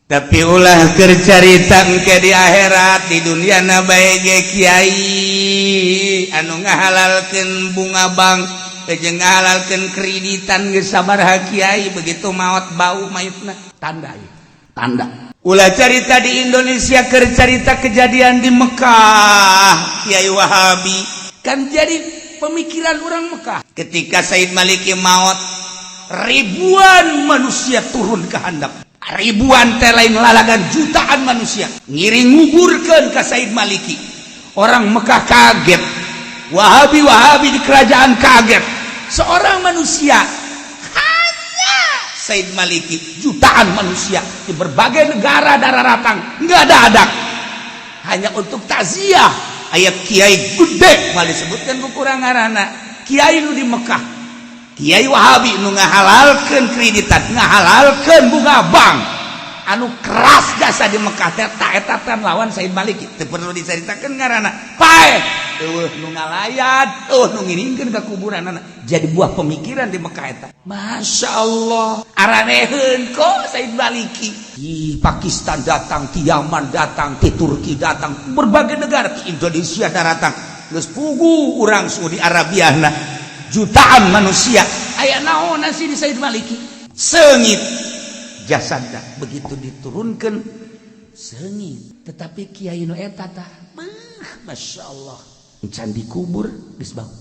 Tapi ulah keur carita engke di akhirat. Di dunia na bae ge kiai anu ngahalalkeun bunga bank jeung ngahalalkeun kreditan geus sabaraha kiai. Begitu maot, bau mayitna. Tanda ieu, tanda. Ulah carita di Indonesia, keur carita kejadian di Mekah. Kiai Wahabi kan jadi pemikiran orang Mekah. Ketika Said Maliki maot, ribuan manusia turun ke handap. Ribuan teh lain lalagan, jutaan manusia ngiring nguburkeun ka Said Maliki. Orang Mekah kaget, Wahabi Wahabi di kerajaan kaget. Seorang manusia hanya Said Maliki, jutaan manusia di berbagai negara darah ratang nggak ada adak hanya untuk takziah. Aya kiai gede, malah disebutkan kurang ngaranna, kiai nu di Mekah, Kiai Wahabi nu ngahalalkeun kreditan, ngahalalkeun bunga bank, anu keras jasa di Mekah teh. Tak eta teh lawan Said Maliki. Teu perlu diceritakeun ngaranna. Paeh, euweuh nu ngalayat, euweuh nu ngiringkeun ka kuburanana. Jadi buah pemikiran di Mekah eta. Masya Allah, araneheun kok Said Maliki. Di Pakistan datang, di Yaman datang, di Turki datang, berbagai negara, di Indonesia datang. Geus pugu urang Saudi Arabia na jutaan manusia. Aya naon sih di Said Maliki? Seungit jasadna. Begitu diturunkan, seungit. Tetapi kiai nu eta tah, Masya Allah, can dikubur geus bau.